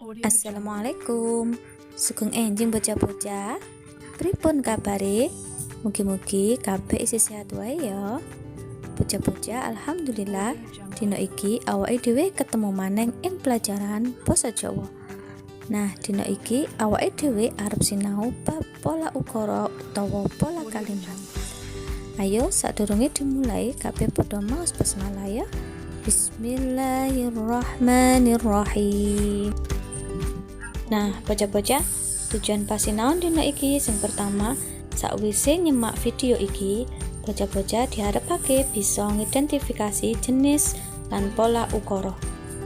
Assalamualaikum. Sugeng enjing bocah-bocah. Pripun kabare? Mugi-mugi kabeh isih sehat wae ya. Bocah-bocah, alhamdulillah dina iki awake dhewe ketemu maneng ing pelajaran basa Jawa. Nah, dina iki awake dhewe arep sinau bab pola ukara utawa pola kalimat. Ayo sadurunge dimulai kabeh padha maos basmalah ya. Bismillahirrahmanirrahim. Nah, bocah-bocah, tujuan pasinaon dina iki sing pertama, sakwise nyemak video iki, bocah-bocah diharepake bisa ngidentifikasi jenis lan pola ukara.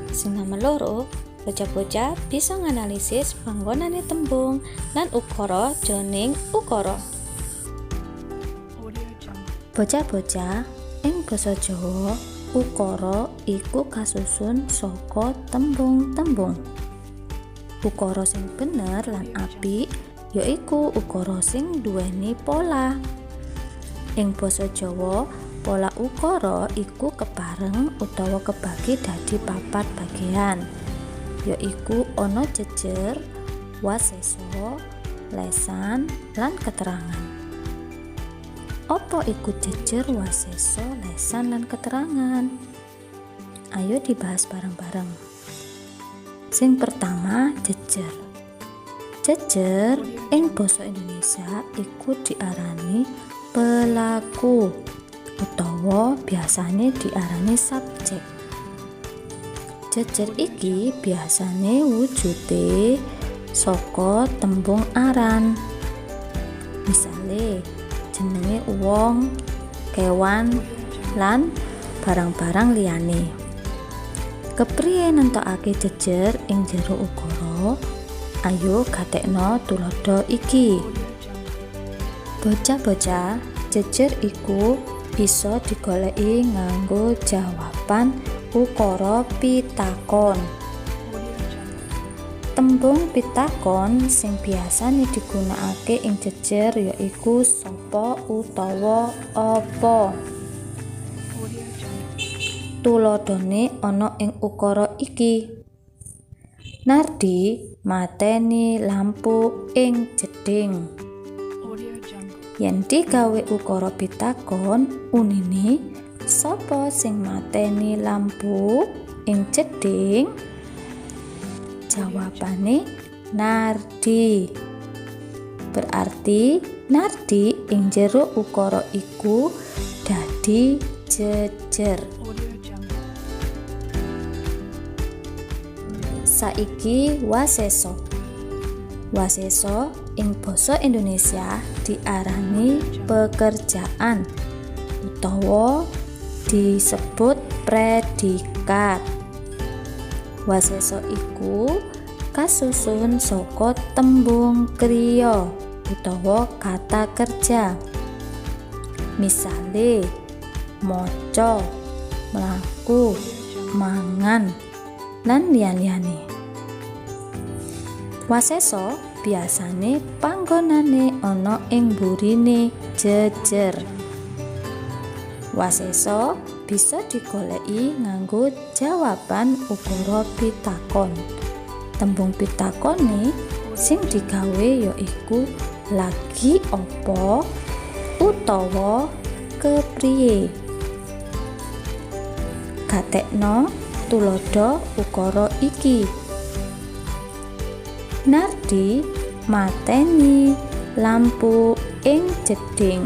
Sing nomor loro, bocah-bocah bisa nganalisis panggonane tembung lan ukara jroning ukara. Bocah-bocah, ing basa Jawa, ukara iku kasusun saka tembung-tembung. Ukara sing bener lan apik yaiku ukara sing nduweni pola. Ing basa Jawa, pola ukara iku kepareng utawa kebagi dadi papat bagean, yaiku ana jejer, wasesa, lesan, lan keterangan. Apa iku jejer, wasesa, lesan, lan keterangan? Ayo dibahas bareng-bareng. Sing pertama, jejer. Jejer ing basa Indonesia iku diarani pelaku utawa biasane diarani subjek. Jejer iki biasane wujude saka tembung aran. Misale jenenge wong, kewan, lan barang-barang liyane. Kepriye nentokake jejer ing jero ukara? Ayo gatekno tuladha iki. Bocah-bocah, jejer iku bisa digoleki nganggo jawaban ukara pitakon. Tembung pitakon sing biasane digunakake ing jejer yaiku sapa utawa apa. Tuladhane ana ing ukara iki. Nardi mateni lampu ing jeding. Yen digawe ukara pitakon unine sapa sing mateni lampu ing jeding? Jawabane Nardi. Berarti Nardi ing jero ukara iku dadi jejer. Saiki wasesa. Wasesa ing basa Indonesia diarani pekerjaan utawa disebut predikat. Wasesa iku kasusun saka tembung kriya utawa kata kerja. Misale maca, mlaku, mangan, lan liyan-liyane. Wasesa biasane panggonane ana ing burine jejer. Wasesa bisa digoleki nganggo jawaban ukara pitakon. Tembung pitakone sing digawe yaiku lagi apa utawa kepriye. Gatekno tuladha ukara iki. Nardi mateni lampu ing jeding.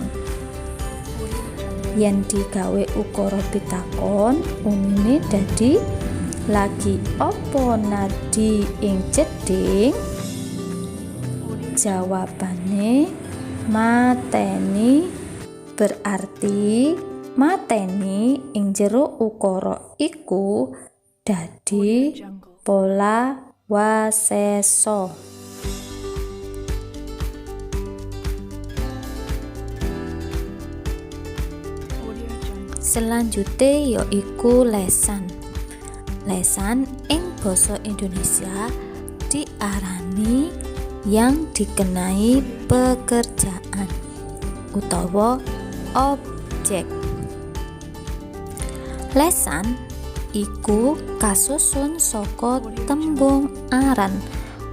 Yen digawe ukara pitakon unine dadi lagi apa Nardi ing jeding? Jawabane mateni, berarti mateni ing jero ukara iku dadi pola wasesa. Selanjute yaiku lesan. Lesan ing basa Indonesia diarani yang dikenai pekerjaan utawa objek. Lesan iku kasusun saka tembung aran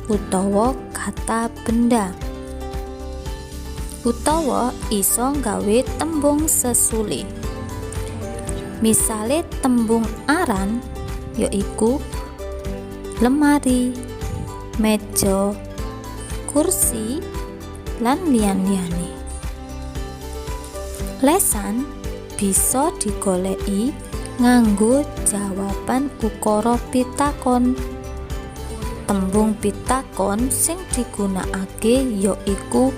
utawa kata benda, utawa iso gawe tembung sesule. Misale tembung aran yaiku lemari, meja, kursi, lan liyan-liyane. Lesan bisa digoleki nganggo jawaban ukara pitakon. Tembung pitakon sing digunakake yaiku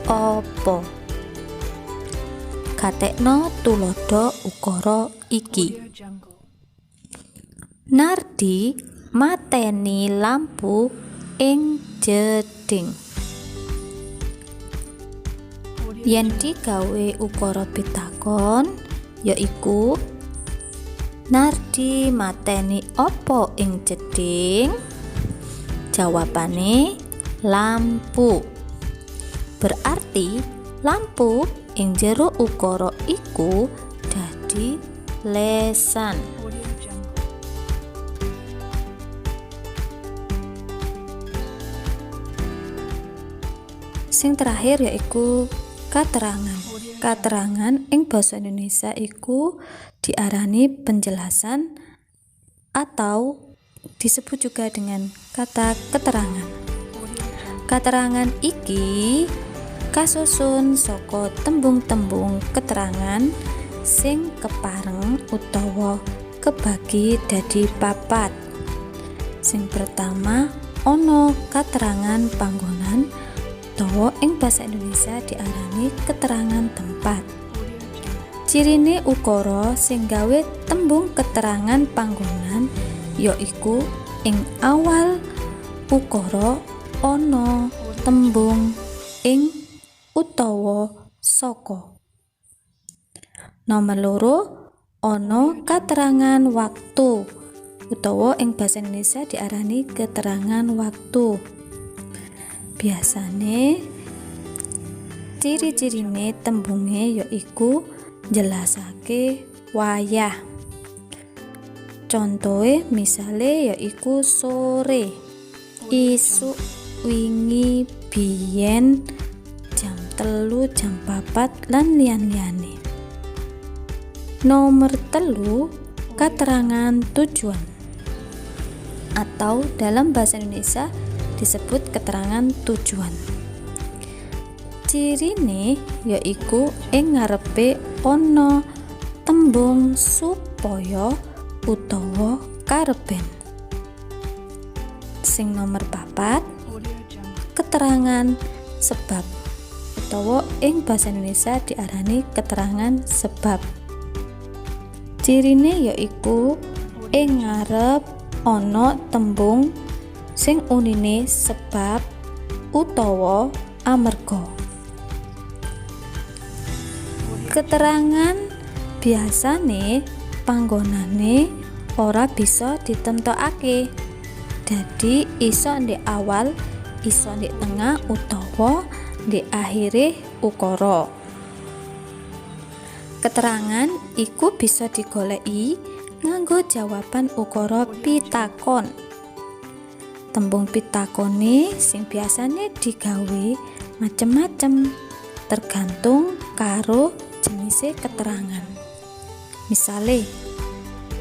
apa. Gatekno tuladha ukara iki. Nardi mateni lampu ing jeding. Yen digawe ukara pitakon yaiku Nardi mateni apa ing jeding? Jawabane lampu. Berarti lampu ing jero ukara iku dadi lesan. Sing terakhir yaiku katerangan. Katerangan ing basa Indonesia iku diarani penjelasan atau disebut juga dengan kata keterangan. Katerangan iki kasusun saka tembung-tembung keterangan sing kepareng utawa kebagi dadi papat. Sing pertama ana katerangan panggonan utawa ing basa Indonesia diarani keterangan tempat. Cirine ukara sing gawe tembung keterangan panggonan yaiku ing awal ukara ana tembung ing utawa saka. Nomor loro ana katerangan waktu utawa ing basa Indonesia diarani keterangan waktu. Biasane ciri-cirine tembunge yaiku njelasake wayah. Contohe misale yaiku sore, isuk, wingi, biyen, jam 3, jam 4, lan liyan-liyane. Nomor 3, keterangan tujuan atau dalam bahasa Indonesia disebut keterangan tujuan. Cirine yaiku ing ngarepe ana tembung supaya utawa kareben. Sing nomor 4, keterangan sebab utawa ing basa Indonesia diarani keterangan sebab. Cirine yaiku ing ngarep ana tembung sing unine sebab utawa amarga. Keterangan biasane panggonane ora bisa ditentokake. Dadi iso ndek awal, iso ndek tengah utawa ndek akhire ukara. Keterangan iku bisa digoleki nganggo jawaban ukara pitakon. Tembung pitakone sing biasane digawe macem-macem tergantung karo jenise keterangan. Misale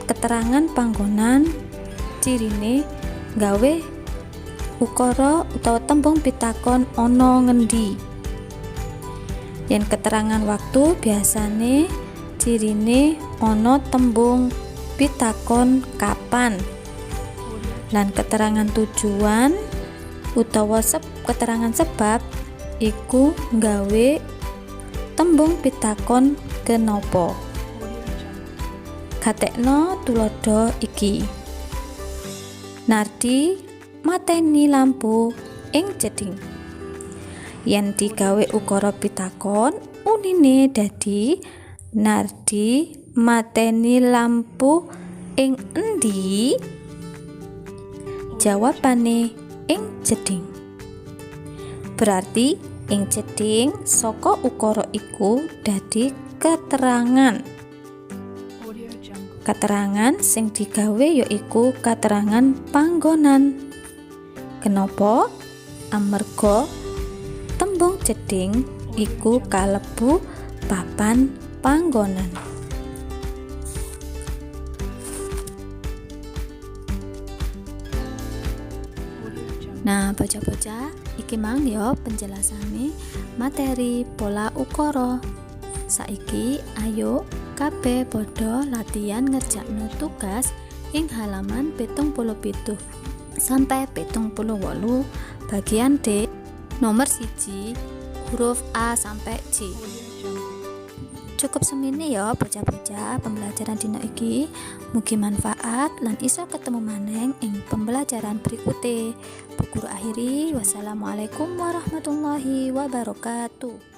keterangan panggonan cirine gawe ukara utawa tembung pitakon ana ngendi. Yen keterangan waktu biasane cirine ana tembung pitakon kapan. Lan keterangan tujuan utawa keterangan sebab iku nggawe tembung pitakon kenapa. Gatekno tuladha iki. Nardi mateni lampu ing jeding. Yen digawe ukara pitakon unine dadi Nardi mateni lampu ing endi? Jawabane ing jeding. Berarti ing jeding saka ukara iku dadi keterangan. Keterangan sing digawe yaiku keterangan panggonan. Kenapa? Amarga tembung jeding iku kalebu papan panggonan. Nah, bocah-bocah, iki mang yo penjelasane materi pola ukara. Saiki ayo kabeh padha latihan ngerjakno tugas ing halaman 77 sampai 78 bagian D nomor 1 huruf A sampai C. Cukup semene ya bocah-bocah pembelajaran dina iki. Mugi manfaat lan iso ketemu maneng ing pembelajaran berikute. Bu Guru akhiri, wassalamualaikum warahmatullahi wabarakatuh.